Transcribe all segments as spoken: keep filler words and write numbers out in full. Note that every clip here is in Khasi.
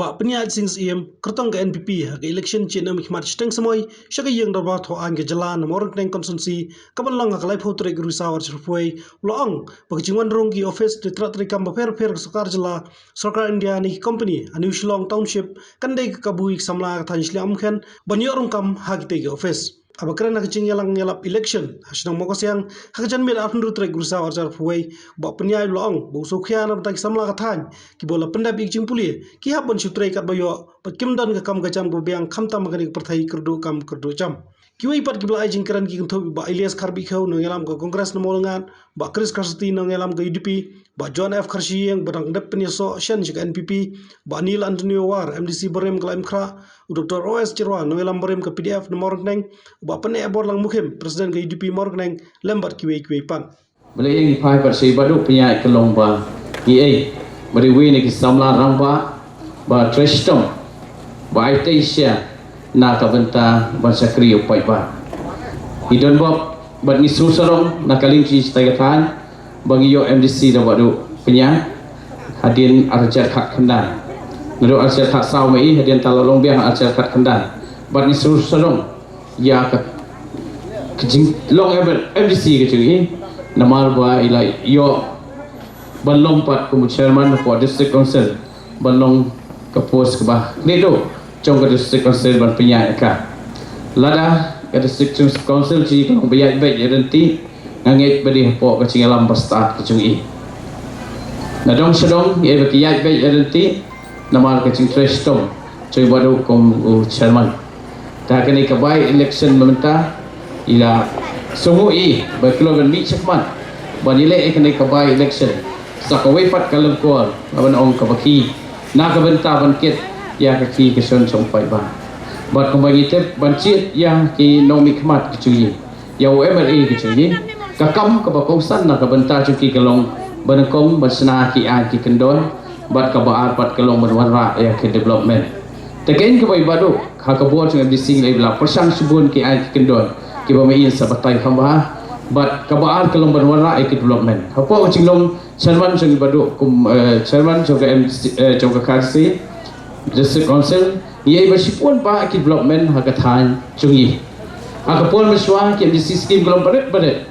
Bah Pynïaid Sing Syiem, kyrtong ka N P P ha ka election chied na u mihkhmat shiteng samoi sha ka ïing dorbar thaw aiñ ka jylla na Mawryngkneng constituency, kaban long ha ka laiphew tarik u Risaw arhajar arphew wei, u la ong ba ka jingwan rung ki ophis treikam bapher bapher ka sorkar jylla, sorkar India ne ki kompani ha New Shillong Township kan dei ka kabu ïa ki samla ka thaiñ Shillong Umkhen ban ïoh rung kam ha kitei ki ophis. Haba kren ha ka jingïalang ïalap election ha shnong Mawkasiang ha ka janmiet arphew hynriew tarik u Risaw arhajar arphew wei, u Bah Pynïaid u la ong ba u sngewkhia na bynta ki samla ka thaiñ kiba la pyndep ïa ka jingpule ki hap ban shu trei katba ïoh bad kim don ka kam ka jam kaba biang khamtam ha kane ka pyrthei kyrduh kam kyrduh jam. Kiwei pat kiba la ai jingkren ki kynthup i Bah Elias Kharbihkhiew nongïalam ka Congress na Mawlyngkneng, Bah Chris Kharsyntiew nongïalam ka U D P, Bah John F Kharshiing ba dang dep pynïasoh shen sha ka N P P, Bah Neil Antonio War, M D C barim ka Laitumkhrah, u Doctor O S Jyrwa nongïalam barim ka P D F na Mawryngkneng, u Bah Pynehborlang Mukhim, President ka U D P Mawryngkneng, lem bad kiwei kiwei pat. Balei ngi phai pat sha i Bah Duh Pynïaid ka long ba ngi ei ba dei iwei na ki samla rangbah ba trei shitom ba ai tei sha na ka bynta ban shakri u paidbah. Ngi don bok bad ngi sngewsarong na ka liang jong ngi shatai ka thaiñ ba ngi ïoh M D C da Bah Duh Pynïaid hadien arhajar khatkhyndai. Naduh arhajar khatsaw ma i hadien ta la long biang arhajar khatkhyndai. Bad ngi sngewsarong ïa ka, ka jinglong M D C ka jong i namar ba i la ïoh ban long pat kum u chairman hapoh District Council ban long ka post kaba khlieh duh jong ka District Council ban pynïaid ïa ka. Lada ka District Council jong i ka long ba ïaid beit ïaid ryntih, nga ngeit ba dei hapoh ka jingïalam ba stad ka jong i. Na dong sha dong ngi ei ba ka ïaid beit ïaid ryntih namar ka jingtrei shitom jong i Bah Duh kum u chairman. Te ha kane ka by election mynta i la sngewnguh i ba i kloi ban mih shakhmat ban ïaleh ïa kane ka by election sa kawei pat ka lyngkor, la ban ong kaba khih na ka bynta ban kit ïa ka khih ka shon jong u paidbah. Bad kumba ngi tip ban jied ïa ki nongmihkhmat ki jong i, ïa u M L A ki jong i, ka kam kaba kongsan na ka bynta jong ki ka long ba nyngkong ban shna ki aiñ ki kyndon, bad kaba ar pat ka long ban wanrah ïa ki development. Te keiñ kaba i Bah Duh ha ka bor jong M D C ngi la pyrshang shibun ki aiñ ki kyndon kiba ma i sa batai kham bha, bad kaba ar ka long ban wanrah ïa ki development. Hapoh ka jinglong chairman jong i Bah Duh kum, eh, chairman jong ka M D C, eh, jong ka K D C, District Council, ngi ei ba shibun ba ki development ha ka thaiñ jong i. Ha ka por mynshuwa ki M D C scheme ka long barit barit.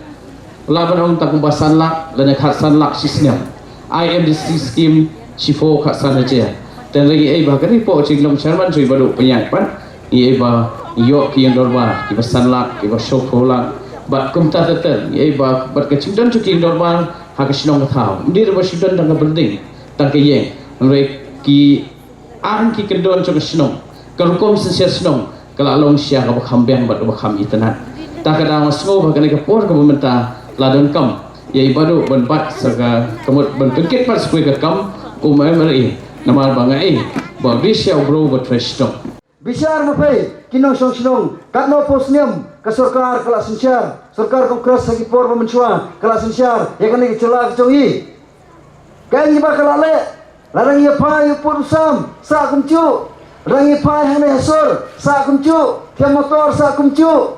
Lah ban ong tang kumba san lak lane khatsan lak shi snem. Ai M D C scheme shiphew khatsan hajar. Te ngi ei ba ha kane hapoh jinglong chairman jong i Bah Duh Pynïaid pat ngi ei ba ïoh ki ïing dorbar kiba san lak, kiba shiphew lak. Bad kumta ter ter ngi ei ba bad ka jingdon jong ki ïing dorbar ha ka shnong ka thaw. Ym dei ba shu don tang ka building, tang ka ïing. Hynrei ki aiñ ki kyndon jong ka shnong, ka rukom synshar shnong ka la long shisha kaba kham biang bad kaba kham itynnad. Ta ka daw nga sngew ba kane ka por kaba mynta la donkam ïa i Bah Duh ban bat sa ka, ka mut ban pynkit pat sa kawei ka kam kum u M L A, namar ba nga ei ba u dei shisha u briew ba trei shitom. Bishar ma phi ki nongshong shnong, katno phew snem ka sorkar ka la synshar, sorkar Congress ha ki por ba mynshuwa ka la synshar ïa kane ka jylla ka jong i. Ka aiñ ba ka la leh, lada ngi ïa phai u pud u sam, sah kumjuh. Lada ngi ïa phai hangne ha sur, sah kumjuh. Thiam motor, sah kumjuh.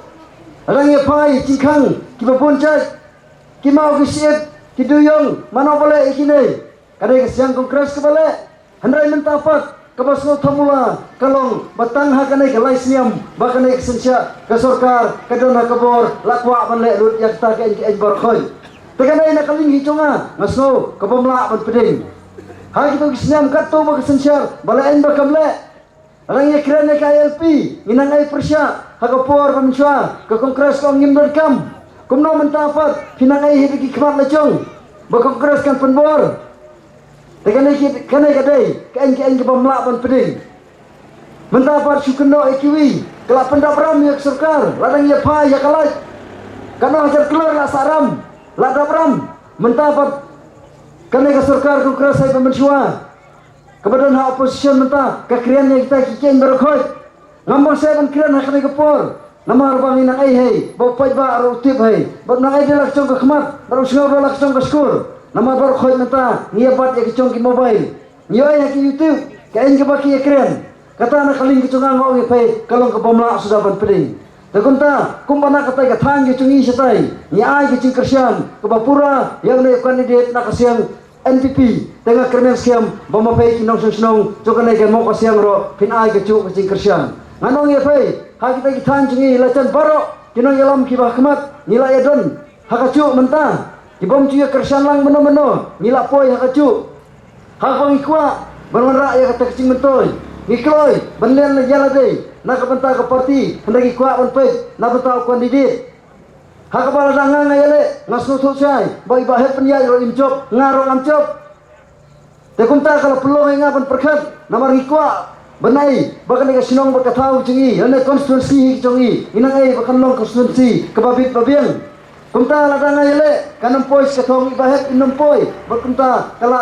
Lada ngi ïa phai jingkhang kiba bun jait, ki maw ki shyiap, ki dewïong, mano ba leh ïa kine? Ka dei ka seng Congress kaba leh. Hynrei mynta pat kaba sngewthuh mula ka long ba tang ha kane ka lai snem ba kane ka synshar ka sorkar ka don ha ka bor la kwah ban leh lut ïa kata ka aiñ ka aiñ baroh khoit. Te kane na ka liang hi jong nga, nga sngew ka bym lah ban pdeng. Ha kito ki snem katto ba ka synshar ba la aiñ ba kam leh. Lada ngi ïa kren ïa ka I L P, ngi nang ai pyrshah ha ka por ba mynshuwa ka Congress ka ong ngim donkam. Kumno mynta pat phi nang ai hi da ki khmat la jong ba Congress kan pynbor? Te kane ki, kane ka dei ka aiñ ka aiñ ka bym lah ban pdeng. Mynta pat shu kynnoh ïa kiwei, ka la pyndap ram ïa ka sorkar, lada ngi ïa phai ïa ka lait, katno hajar klur la sah ram, la dap ram. Mynta pat kane ka sorkar Congress ha ba mynshuwa kaba don ha opposition mynta ka kren ïa kita ki keiñ baroh khoit. Ngam bang seh ban kren ha kane ka por. Namar ba ngi nang ai hi ba u paidbah ruh u tip hi. Bad nang ai da la ka jong ka khmat, bad u sngewbha la ka jong ka skur. Namar baroh khoit mynta ngi ïa bat ïa ka jong ki mobile. Ngi ïoh ai ha ki YouTube ka aiñ kaba ki ïa kren. Kata na ka liang ka jong nga nga ong ïa phi ka long ka bym lah suda ban pdeng. Te kumta kumba na katai ka thaiñ ka jong ngi shatai ngi ai ka jingkyrshan kaba pura ïa une u candidate na ka seng N P P, te nga kyrmen skhem ba ma phi ki nongshong shnong jong kane ka Mawkasiang ruh phin ai ka juh ka jingkyrshan. Ngan ong ïa phi, ha kita ki thaiñ jong ngi la jan baroh ki nongïalam kiba ha khmat ngi la ïadon ha ka juh mynta. Ki bym ju ïa kyrshan lang mynno mynno, ngi la poi ha ka juh. Ha kaba ngi kwah ban wanrah ïa kata ka jingmyntoi, ngi kloi ban len ïa lade na ka bynta ka party, hynrei ngi kwah ban peit na bynta u candidate. Ha kaba lada nga nga ïaleh, nga sngewthuh shai ba i Bah Hep Pynïaid ruh im jop, nga ruh ngam jop. Te kumta ka la pynlong ïa nga ban pyrkhat, namar ngi kwah ban ai ba kane ka shnong bad ka thaw jong ngi, lane constituency hi jong ngi, ngi nang ai ba kan long constituency kaba bit ba biang. Kumta lada nga ïaleh, kan ym poi sha ka thong i Bah Hep, in ym poi, bad kumta ka la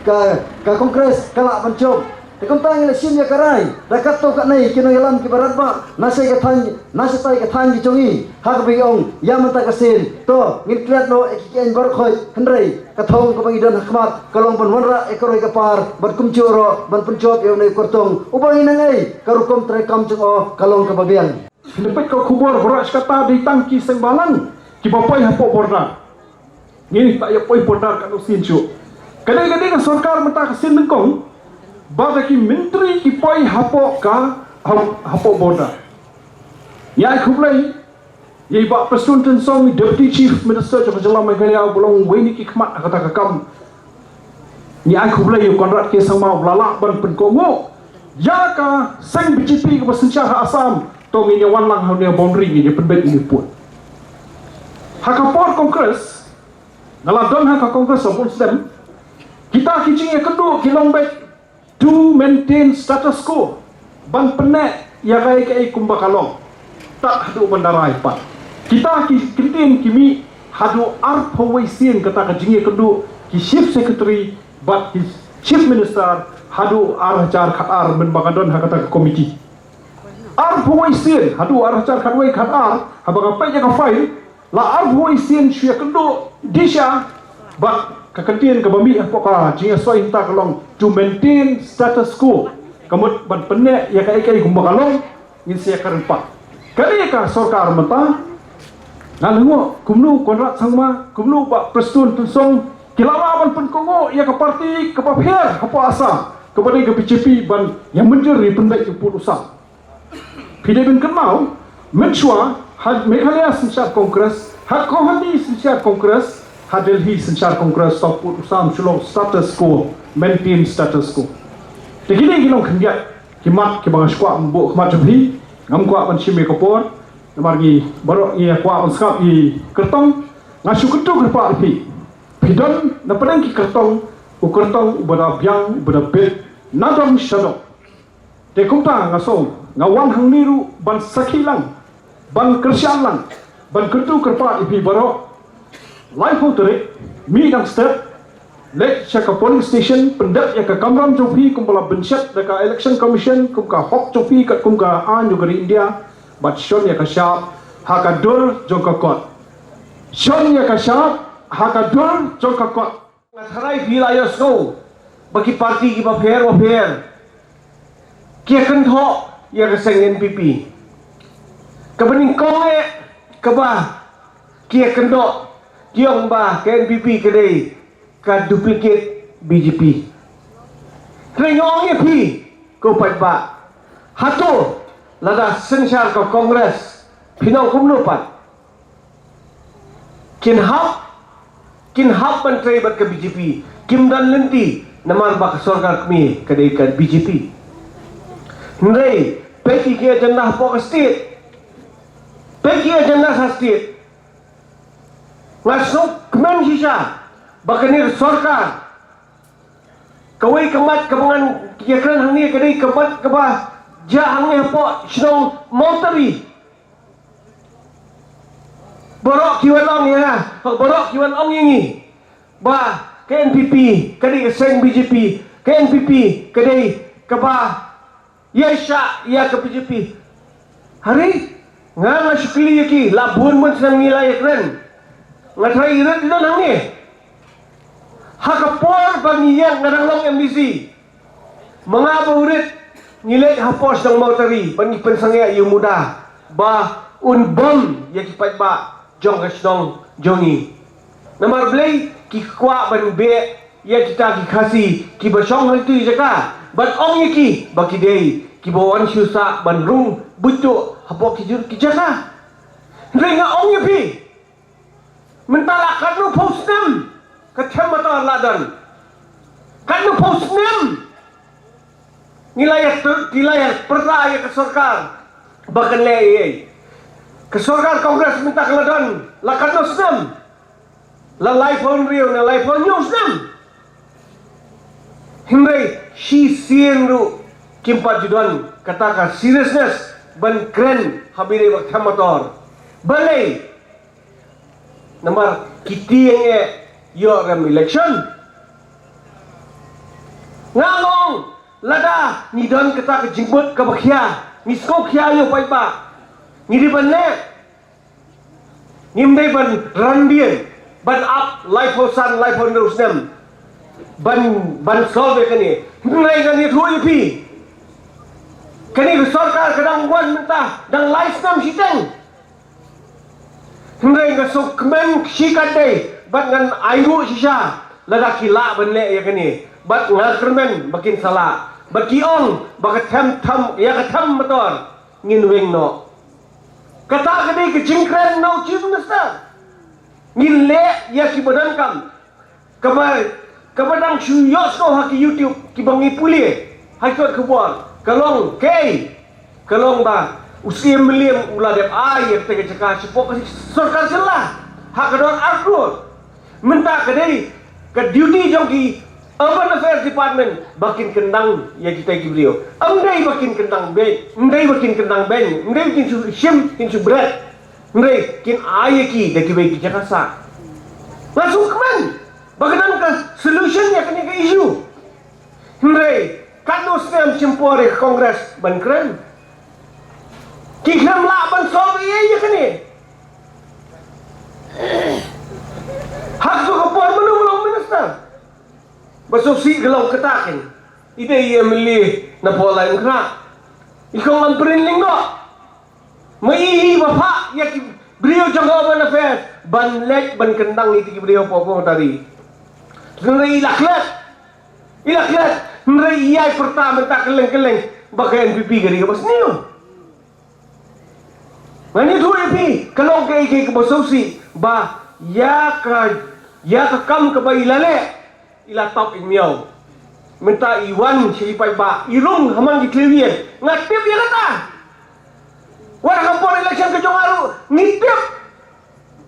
ka, ka Congress ka la ban jop. Te kumta ngi la shim ïa ka rai da katto katne ki nongïalam kiba radbah na shatai ka thaiñ, na shatai ka thaiñ ki jong ngi, ha kaba ngi ong ïa mynta ka sien to ngin klet noh ïa ki keiñ baroh khoit, hynrei ka thong kaba ngi don ha khmat ka long ban wanrah ïa ka roi ka par bad kumjuh ruh ban pynjop ïa une u kyrtong uba ngi nang ai ka rukom treikam jong u ka long kaba biang. Phi la peit ka khubor baroh shi katta dei tang ki seng bhalang kiba poi hapoh border. Ngi ni ta ïa poi border katno sien shuh. Ka dei ka dei ka sorkar mynta ka sien nyngkong ba da ki myntri ki poi hapoh ka ha- hapoh border. Ïa ai khublei ïa i Bah Prestone Tynsong, i Deputy Chief Minister jong ka jylla Meghalaya, ba long uwei na ki khmat ha kata ka kam. Ngi ai khublei ïa u Conrad K Sangma uba la lah ban pynkohnguh ïa ka seng B J P kaba synshar ha Assam. To ngin ïa wan lang ha une u boundary, ngin ïa pynbeit une u pud. Ha ka por Congress, nga la don ha ka Congress ha bun snem. Kita ki jingïakynduh ki long beit to maintain status quo, ban pynneh ïa kaei kaei kumba ka long. Tad haduh ban da rai pat. Kita ki kyntien ki mih haduh arphew wei sien, kata ka jingïakynduh ki Chief Secretary bad ki Chief Minister haduh ar hajar khatar, mynba nga don ha kata ka committee. Arphew wei sien, haduh ar hajar khatwei khatar, haba nga peit ïa ka file, la arphew wei sien shu ïakynduh dei sha, bad ka kyntien kaba mih hapoh ka jingïasoi mynta ka long to maintain status quo. Ka mut ban pynneh ïa kaei kaei kumba ka long, ngin sa ïakren pat. Ka dei ka sorkar mynta, nga la nguh kumno u Conrad Sangma, kumno u Bah Prestone Tynsong, ki la lah ban pynkohnguh ïa ka party kaba pher hapoh Assam, kaba dei ka B J P, ban ïa mynjur ïa pynbeit ïa u pud u sam. Phi dei ban kynmaw, mynshuwa ha Meghalaya synshar Congress, ha Guwahati synshar Congress, ha Delhi synshar Congress, to u pud u sam shu long status quo, maintain status quo. Te kine ki long khyndiat ki mat kiba nga shu kwah ban buh khmat jong phi, ngam kwah ban shim ïa ka por, namar ngi baroh ngi kwah ban sngap ïa i kyrtong, nga shu kyntu kyrpad ïa phi. Phi don na pdeng ki kyrtong, u kyrtong uba da biang, uba da bit, na dong sha dong. Te kumta nga sngew, nga wan hangne ruh ban sakhi lang, ban kyrshan lang, ban kyntu kyrpad ïa phi baroh. Laiphew tarik, mih dang step, leit sha ka polling station, pyndep ïa ka kamram jong phi kumba la bynshet da ka Election Commission, kum ka hok jong phi katkum ka aiñ jong ka ri India, bad shon ïa ka shap ha ka dur jong ka kot. Shon ïa ka shap ha ka dur jong ka kot. Nga tharai phi la ïohsngew ba ki party kiba pher bapher ki ïa kynthoh ïa ka seng N P P. Kaba nyngkong eh kaba ki ïa kynthoh, ki ong ba ka N P P ka dei ka duplicate B J P. Hynrei nga ong ïa phi ko paidbah, hato lada synshar ka Congress phin ong kumno pat? Kin hap, kin hap ban trei bad ka B J P, kim don lynti, namar ba ka sorkar kmie ka dei ka B J P. Hynrei peit ki agenda hapoh ka state, peit ki agenda sha state. Nga sngewkmen shisha ba kane ka sorkar, kawei ka mat kaba ngan ïakren hangne ka dei ka mat kaba jia hangne hapoh shnong Mawtari. Baroh ki wan ong ïa nga, baroh ki wan ong ïa ngi ba ka N P P ka dei ka seng B J P, ka N P P ka dei kaba ïaishah ïa ka B J P. Hynrei nga, nga shu kylli ïa ki, la bun bun snem ngi la ïakren. Nga tharai i rit i don hangne. Ha ka por ba ngi ïeng nga dang long M D C, ma nga bad u rit ngi leit hapoh shnong Mawtari ban ngi pynsangeh ïa u Muda ba un bom ïa ki paidbah jong ka shnong jong ngi. Namar balei? Ki kwah ban beh ïa kita ki Khasi kiba shong ha kito ki jaka, bad ong ïa ki ba ki dei kiba wan shu sah ban rung buit hapoh kito ki jaka. Hynrei nga ong ïa phi, mynta la katno phew snem ka Them Mator la don. Katno phew snem ngi la ïa, ngi la ïa pyrta ïa ka sorkar ba kan leh ei ei. Ka sorkar Congress mynta ka la don la katno snem? La laiphew hynriew ne laiphew hynñiew snem. Hynrei shisien ruh kim pat ju don kata ka seriousness ban kren ha ba ïadei bad ka Them Mator. Balei? Namar ki tieng eh ïoh rem election. Nga ong, lada ngi don kata ka jingmut kaba khia, ngi sngewkhia ïa u paidbah, ngi dei ban leh. Ngim dei ban randien ban ap laiphew san, laiphew hynriew snem ban, ban solve ïa kane. Hynrei ngan ïathuh ïa phi, kane ka sorkar ka dang wan mynta dang lai snem shiteng. Hynrei nga sngewkmen shi katdei bad ngan ainguh shisha lada ki lah ban leh ïa kane. Bad nga kyrmen ba kin sa lah, bad ki ong ba ka Them, Them, ïa ka Them Mator ngin weng noh. Kata ka dei ka jingkren na u Chief Minister. Ngin leh ïa kiba donkam. Kaba, kaba dang shu ïohsngew ha ki YouTube kiba ngi pule ha ki kot khubor, ka long kaei? Ka long ba u Syiem Mylliem u la dep ai ïa kata ka jaka shapoh ka sorkar jylla ha ka dor ar klur. Mynta ka dei ka duty jong ki Urban Affairs Department ba kin kyndang ïa kita ki briew. Ym dei ba kin kyndang beiñ, ym dei ba kin kyndang beiñ, ym dei ba kin shu shim, kin shu bret. Hynrei kin ai ïa ki da kiwei ki jaka sah. Nga sngewkmen ba ka dang ka solution ïa kane ka issue. Hynrei katno snem shim por ïa ka Congress ban kren? Ki khlem lah ban solve ïa, ïa kane. Ha kato ka por mano ba long minister? Ba sngewsih ka long kata kein. I dei i MLA na Pawlai Umkhrah. I Kong Ampareen Lyngdoh. Ma i hi ba phah ïa ki briew jong ka Urban Affairs ban leit ban kyndang ïa ki briew hapoh Kong Tari. Hynrei i la klet. I la klet. Hynrei i ïai pyrta mynta kylleng kylleng ba ka NPP ka dei kaba sniew. Ngan ïathuh ïa phi, ka long kaei kaei kaba sngewsih ba ïa ka, ïa ka kam kaba i la leh, i la top i miaw. Mynta i wan sha i paidbah, i rung ha man ki thliewieng. Nga tip ïa kata. Wat ha ka por election ka jong nga ruh ngi tip.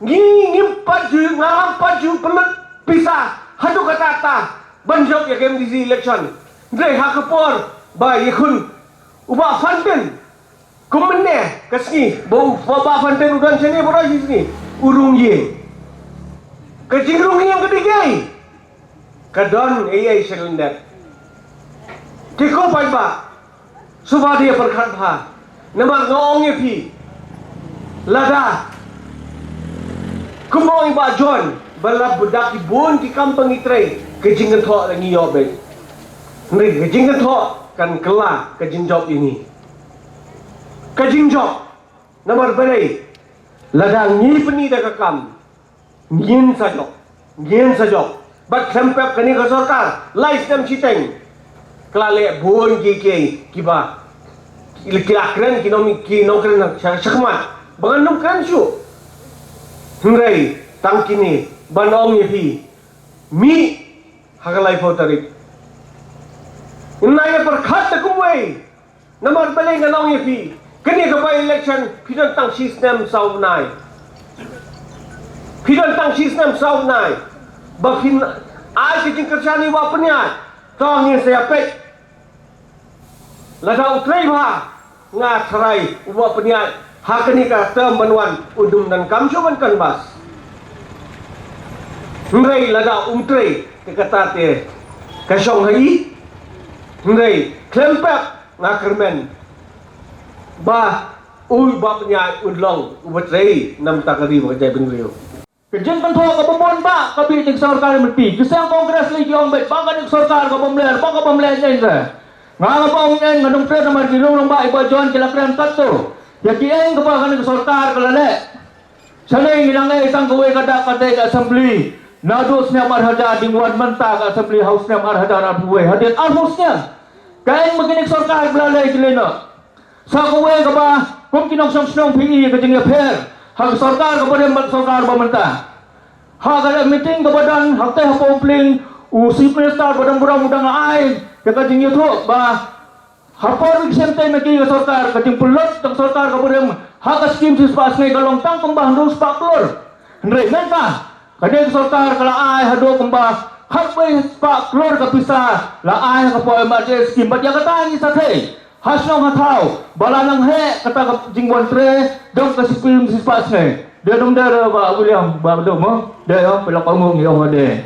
Ngi, ngim pat ju, ngam pat ju pynlut pisa haduh katta katta ban jop ïa ka MDC election. Hynrei ha ka por ba ïakhun u Bah Fantin, kum mynne ka sngi ba u, ba, Bah Fantin u don shane baroh shi sngi, u rung ïing. Ka jingrung ïing ka dei kaei? Ka don ei ei sha lyndet. Te ko paidbah, sngewbha ïa pyrkhat bha. Namar nga ong ïa phi, lada kumba ong i Bah John ba la bud da ki bun ki kam ba ngi trei, ka jingkynthoh la ngi ïoh beit. Hynrei ka jingkynthoh kan kylla ka jingjop ïa ngi. Ka jingjop. Namar balei? Lada ngi pyni da ka kam, ngin sa jop, ngin sa jop. Bad khlem pep kane ka sorkar lai snem shiteng, ka la leh bun kiei kiei kiba ki la kren ki nong, ki nongkren sha, shakhmat ba ngan ym kren shuh. Hynrei tang kine ban ong ïa phi, mih ha ka laiphew tarik. Ngin ïa pyrkhat da kumwei. Namar balei ngan ong ïa phi, kane ka by election phi don tang shi snem saw bnai. Phi don tang shi snem saw bnai ba phin ai ka jingkyrshan ïa u Bah Pynïaid. To ngin sa ïa peit. Lada u trei bha, nga tharai u Bah Pynïaid ha kane ka term ban wan un ym donkam shuh ban canvass. Hynrei lada um trei, te kata te ka shong ha i. Hynrei khlem pep, nga kyrmen ba u Bah Pynïaid un long uba trei na bynta ka ri bad ka jaitbynriew. Ka jingkynthoh kaba bun bah ka bih jong ka sorkar M P. Ki seng Congress lei ki ong beit ba kane ka sorkar ka bym leh, ba ka bym leh eiei re. Nga, nga ong eiei, nga dang trei namar ki riew rangbah i Bah John ki la kren katto ïa kiei kaba kane ka sorkar ka la leh. Shane ngi nang ïa tang kawei ka dak ka dei ka assembly. Naduh snem ar hajar dang wan mynta ka Assembly ha u snem ar hajar arphew wei. Hadien arphew snem. Kaei ba kine ki sorkar ba la leh ki leh noh. Sa kawei kaba kum ki nongshong shnong phi i ka jingïapher ha ka sorkar kaba rim bad sorkar ba mynta. Ha ka meeting kaba dang hangtei hapoh Umphling, u Chief Minister ba dang burom u dang ai ïa ka jingïathuh ba ha por ki snem tei na ki ka sorkar, ka jingpynlut jong ka sorkar kaba rim ha ka skim shispah sngi ka long tang kumba hynriew spah klur. Hynrei mynta kane ka sorkar ka la ai haduh kumba khatwei spah klur ka pisa la ai ha ka por emergency scheme. Bad ïa kata ngi sa thei ha shnong ha thaw ba la nang heh kata ka jingwan trei jong ka skim shispah sngi. Dei ym dei re Bah William, Bah Dum, mo? Dei, ïa, phi la kohnguh ngi ong dei.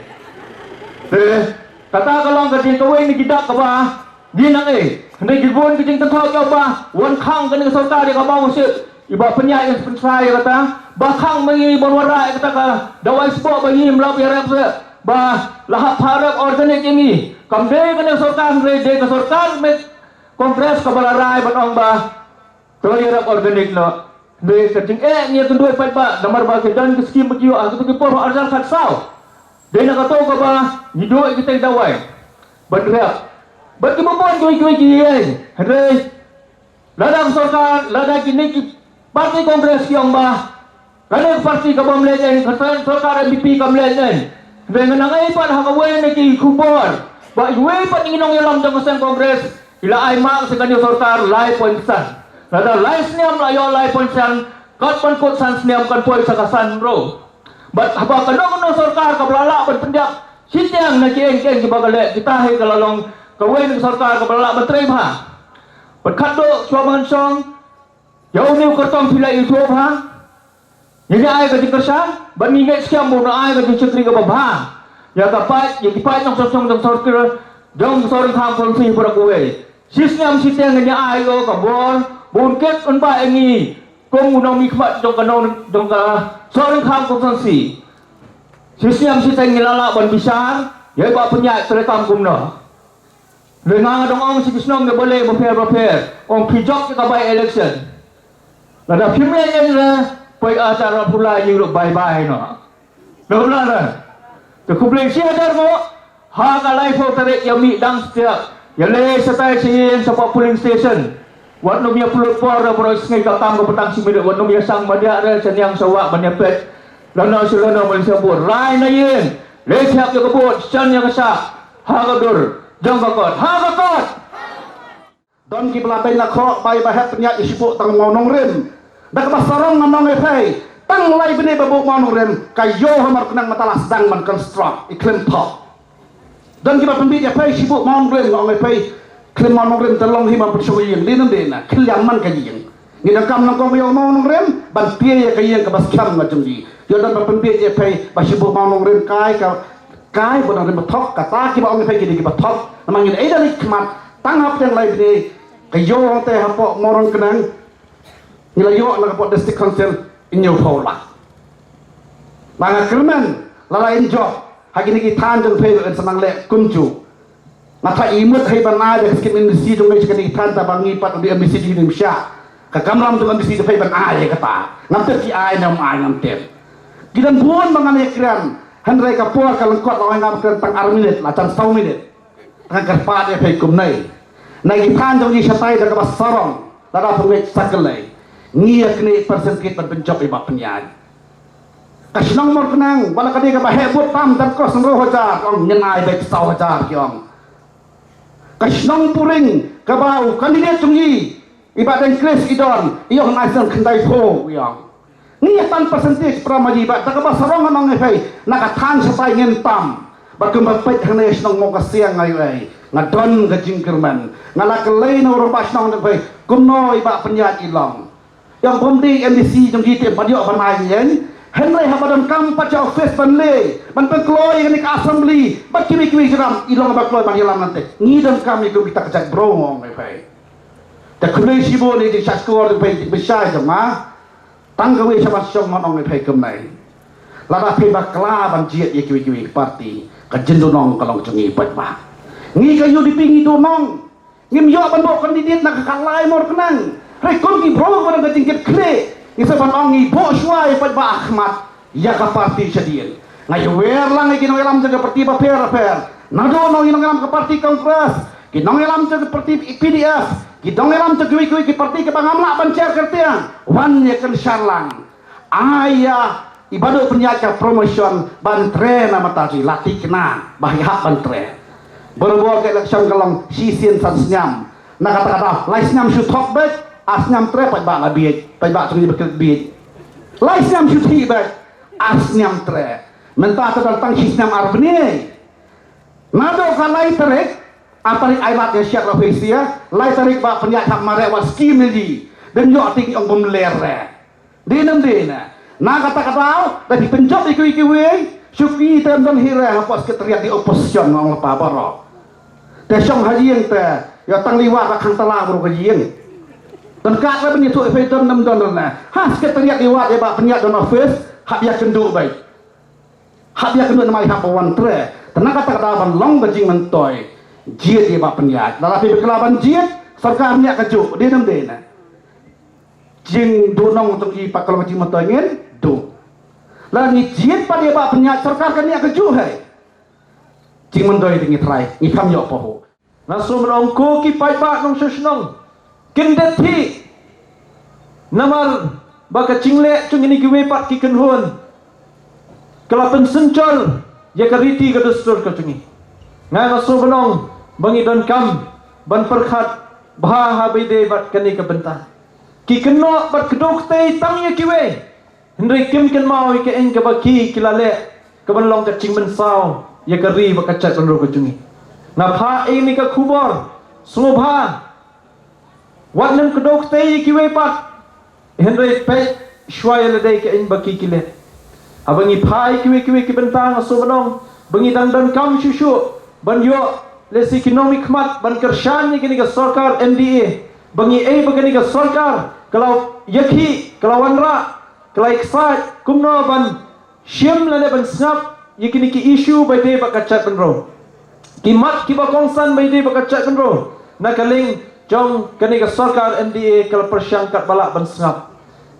Te kata ka long ka jingkawei na ki dak kaba ngi nang ei. Hynrei ki bun ki jingkynthoh ïa ba wan khang kane ka sorkar ïa ka Mawsip. I Bah Pynïaid i pynsngew ïa kata ba khang ma ngi ban wanrah ïa kata ka dawai sboh ba ngim lah ïarap seh, ba la hap pharap organic ïa ngi. Kam dei kane ka sorkar, hynrei dei ka sorkar met Congress kaba la rai ban ong ba to ïarap organic noh. Hynrei ka jingeh ngi ïakynduh paidbah namar ba ki don ki skim ba ki ïoh ha kito ki por ha ar hajar khatsaw. Dei na kato kaba ngi duh ïa kita ki dawai ban rep. Bad ki bun kiwei kiwei ki ïeng. Hynrei lada ka sorkar, lada kine ki parti Congress ki ong ba kane ka parti ka bym leh ei, ka sorkar N P P kam leh ei. Hynrei nga nang ei pat ha kawei na ki khubor ba iwei pat na ki nongïalam jong ka seng Congress i la ai mark sha kane ka sorkar lai point san. Lada lai snem la ïoh lai point san, kat ban kut san snem kan poi sha ka san ruh. Bad haba kano kano sorkar kaba la lah ban pyndiap shiteng na ki ïing ki ïing kiba ka leh, kita hi ka la long kawei na ka sorkar kaba la lah ban trei bha. Bad khatduh shuwa ban shong ïa une u kyrtong phi la ïathuh bha. Ngi ngi ai ka jingkyrshan bad ngi ngeit skhem ba un ai ka jingshakri kaba bha ïa ka paid, ïa ki paid nongshong shnong jong ka sorkar jong ka Sohryngkham Constituency baroh kawei. Shisnem shiteng ngi ai ïa u ka bor ba un kit un bah ïa ngi kum u nongmihkhmat jong ka nong, jong ka Sohryngkham Constituency. Shisnem shiteng ngi la lah ban bishar ïa i Bah Pynïaid treikam kumno. Hynrei nga nga dang ong sha ki shnong na balei bapher bapher, ong phi jop ïa ka by election. Lada phim leh ei re, poi atar ra pula ïing ruh bye bye noh. Noh la re. Te khublei shihajar nguh. Ha ka laiphew tarik ïa mih dang step ïa leit shatai sha ïing shapoh polling station. Wat nym ïa pynlut por da baroh sngi, ka kam ka btang shi minit, wat nym ïa shang madiah re sha niang sha wah ban ïa peit lano sha lano, ban ïa shah vote. Rai na ïing, leit shah ïa ka vote, shan ïa ka shah ha ka dur jong ka kot, ha ka kot. Don kiba la beiñ la khoh ba i Bah Hep Pynïaid i shu buh tang Mawlyngnongrim. Da kaba sarong ngan ong ïa phi, tang lai bnai ba buh Mawlyngnongrim ka ïoh ha Mawryngkneng mynta la sdang ban construct, i khlem thoh. Don kiba pynbiej ïa phi, shu buh Mawlyngnongrim, nga ong ïa phi, khlem Mawlyngnongrim te long hi ban pynshong ïing, dei nam dei na, khlem man ka ïing. Ngi donkam nyngkong ïa u Mawlyngnongrim ban plie ïa ka ïing kaba skhem nga jong ngi. Ïoh don ba pynbiej ïa phi ba shu buh Mawlyngnongrim kai ka, kai ba nongrim ba thok, kata kiba ong ïa phi ki dei kiba thok. Namar ngin ai da leit khmat tang hapdeng lai bnai ka ïoh te hapoh Mawryngkneng. Ngi la ïoh na ka pdeng District Council hynñiewphew lak. Ba nga kyrmen la la enjoy ha kine ki thaiñ jong phi ruh yn sa nang leh kumjuh. Nga thait i mut hei ban ai da ka skim M D C jong ngi sha kine ki thaiñ, ta ba ngi pat u dei M D C jong ngi, ym shah. Ka kamram jong M D C jong phi ban ai ïa kata. Ngam tip ki ai ne ym ai, ngam tip. Ki don bun ba ngan ïakren, hynrei ka por ka lyngkot, la ong ngam kren tang ar minit, la jan saw minit. Tang kyrpad ïa phi kumne. Na ki thaiñ jong ngi shatai da kaba sarong, lada phi ngeit sa kylli, ngi ïa kane percentage ban pynjop ïa i Bah Pynïaid. Ka shnong Mawryngkneng, ba la ka dei kaba heh vote tam, jan kos hynriew hajar, ong ngin ai beit saw hajar ki ong. Ka shnong Puring, kaba u candidate jong ngi i Bah Deng Chris i don, i ong ai snem khyndaiphew i ong. Ngi ïa tan percentage para ma ji, bad da kaba sarong ngan ong ïa phi, na ka thaiñ shatai ngin tam. Bad kumba peit hangne shnong Mawkasiang, nga ïohi, nga don ka jingkyrmen. Nga la kylli na u rangbah shnong jong phi, kumno i Bah Pynïaid i long. Ïa, bym dei M D C jong ngi te ban ïoh ban ai ïeng. Hynrei haba donkam pat sha office ban leit, ban pynkloi ïa kane ka assembly bad kiwei kiwei ki ram, i long ba kloi ban ïalam nangta. Ngi donkam ïa kum kita ka jaitbynriew, nga ong ïa phi. Te khublei shibun ïa i jingshahshkor jong phi, i jingbishar jong nga. Tang kawei sha ban shong, ngan ong ïa phi kumne. Lada phi bakla ban jied ïa kiwei kiwei ki party, ka jingduhnong ka long jong ngi paidbah. Ngi ka U D P ngi duhnong. Ngim ïoh ban buh candidate na ka khatlai Mawryngkneng. Hynrei kum ki briew ba don ka jingkitkhlieh, ngi sa ban ong ngi buh shuwa ïa paidbah ha khmat ïa ka party shadien. Nga ïawer lang ïa ki nongïalam jong ka parti bapher bapher. Naduh nong ïa nongïalam ka parti Congress, ki nongïalam jong ka parti P D S, ki nongïalam jong kiwei kiwei ki parti kiba ngam lah ban share kyrteng, wan ïa kyrshan lang. Ai ïa i ba duh pynïaid ka promotion ban trei na mata jong i, la thikna ba i hap ban trei. Barabor ka election ka long shisien san snem. Na kata ka daw lai snem shu thok beit, ar snem trei paidbah la bieit, paidbah jong ngi ba klet bieit. Lai snem shu thik beit, ar snem trei. Mynta te dang tang shi snem ar bnai. Naduh ka lai tarik, ar tarik ai lad ïa shet la phesia, lai tarik ba pynïaid hap mareh wat skim ïa ji. Dang ïoh tik ong bym ler re. Dei nam dei na. Na kata ka daw da phi pynjop ïa kiwei kiwei, shu ki te ym don hi re hapoh sekretariat di opposition, nga ong lypa baroh. Te shong ha ïing te, ïa tang liwat ba khang tala baroh ka ïing. Don kat re ban ïathuh ïa phi don nam don re na. Ha sekretariat liwat ïa ba pynïaid don office, hap ïakynduh beit. Hap ïakynduh namar hap ban wan trei. Te na kata ka daw ban long ka jingmyntoi. Jied ïa ba pynïaid. Lada phi bakla ban jied, sorkar ñiah kajuh, dei nam dei na. Jingduhnong jong i pat ka long ka jingmyntoi ngin duh. Lada ngi jied pat ïa ba pynïaid, sorkar kan ñiah kajuh hi. Jingmyntoi te ngi trai, ngi kham ïoh pahuh. Nga sngew ban ong ko ki paidbah nongshong shnong, kyndit hi. Namar ba ka jingleh jong kine kiwei pat ki kynhun ka la pynsynshar ïa ka riti ka dustur ka jong ngi. Nga, nga sngew ban ong ba ngi donkam ban pyrkhat bha ha ba ïadei bad kane ka bynta. Ki kynnoh bad kdew kti tang ïa kiwei. Hynrei kim kynmaw ïa kaei kaba ki, ki la leh kaban long ka jingmynsaw ïa ka ri bad ka jaitbynriew ka jong ngi. Nga phah ïa kane ka khubor sngewbha wat nym kdew kti ïa kiwei pat. Hynrei peit shuwa ïa lade kaei ba ki, ki leh. Haba ngi phah ïa kiwei kiwei ki bynta, nga sngew ban ong ba ngi dang donkam shuh shuh ban ïoh lehse ki nongmihkhmat ban kyrshan ïa kane ka sorkar M D A, ba ngi ei ba kane ka sorkar ka la ïakhih, ka la wanrah, ka la excite kumno ban shim lane ban sngap ïa kine ki issue ba ïadei bad ka jaitbynriew. Ki mat kiba kongsan ba ïadei bad ka jaitbynriew na ka liang jong kane ka sorkar M D A ka la pyrshang katba lah ban sngap.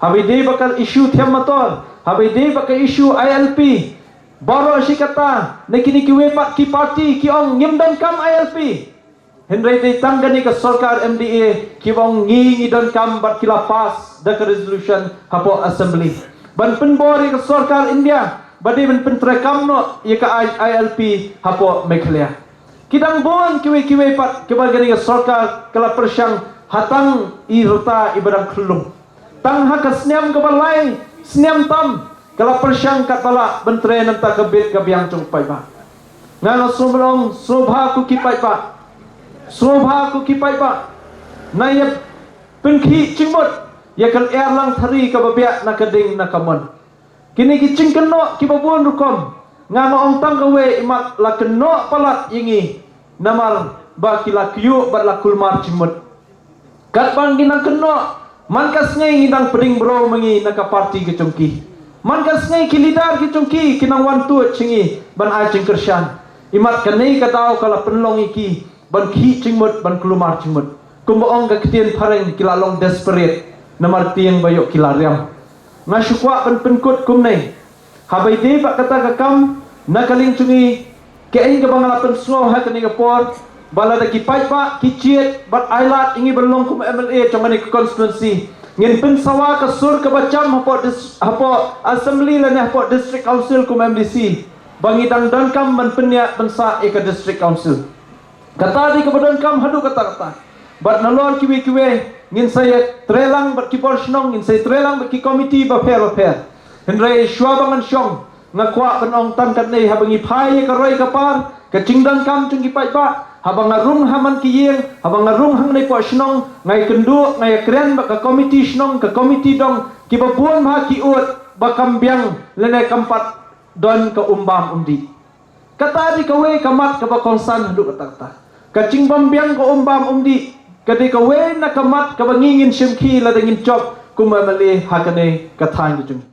Haba ïadei bad ka issue Them Mator, haba ïadei bad ka issue I L P, baroh shi katta na kine kiwei pat ki party ki ong ngim donkam I L P. Hynrei dei tang kane ka sorkar M D A kiba ong ngi, ngi donkam bad ki la pass da ka resolution hapoh assembly ban pynbor ïa ka sorkar India ba dei ban pyntreikam noh ïa ka I L P hapoh Meghalaya. Ki dang bun kiwei kiwei pat kiba kane ka sorkar ka la pyrshang ha tang i rta iba dang khyllung. Tang ha ka snem kaba lai snem tam ka la pyrshang katba lah ban trei na ka bynta ka bit ka biang jong paidbah. Nga, nga sngew ban ong sngewbha ko ki paidbah, sngewbha ko ki paidbah, na ïa pynkhih jingmut ïa ka lyer lang thari kaba biah na ka ding na ka mon. Kine ki jingkynnoh kiba bun rukom, nga, nga ong tang kawei, imat la kynnoh palat ïa ngi namar ba ki la kyiuh bad la kulmar jingmut. Katba ngi nang kynnoh, man ka sngi ngi nang pdeng bro ma ngi na ka party ka jong ki. Man ka sngi ki leader ki jong ki ki nang wan tuid sha ngi ban ai jingkyrshan. Imat kane ka daw ka la pynlong ïa ki ban khih jingmut, ban kulmar jingmut. Kumba ong ka ktien phareng, ki la long desperate namar tieng ba ïoh ki la riam. Nga shu kwah ban pynkut kumne. Haba ïadei bad kata ka kam na ka liang jong ngi, kaei kaba nga la pynsngew ha kane ka por, ba lada ki paidbah ki jied bad ai lad ïa ngi ban long kum M L A jong kane ka constituency, ngin pynsawa ka sur kaba jam hapoh dis-, hapoh assembly lane hapoh district council kum M D C, ba ngi dang donkam ban pynïaid ban sah ïa ka district council. Kata dei kaba donkam haduh katta katta. Bad nalor kiwei kiwei ngin sa ïa trei lang bad ki bor shnong, ngin sa ïa trei lang bad ki komiti bapher bapher. Hynrei shuwa ba ngan shong, nga kwah ban ong tang katne, haba ngi phai ïa ka roi ka par, ka jingdonkam jong ki paidbah, haba nga rung ha man ki ïing, haba nga rung hangne poh shnong, nga ïakynduh, nga ïakren bad ka komiti shnong, ka komiti dong, kiba bun bha ki ud ba kam biang lane kam pat don ka um bam um dih. Kata dei kawei ka mat kaba kongsan haduh katta katta. Ka jingbym biang ka um bam um dih ka dei kawei na ka mat kaba ngi ngin shim khie lada ngin jop kum M L A ha kane ka thaiñ ka jong ngi.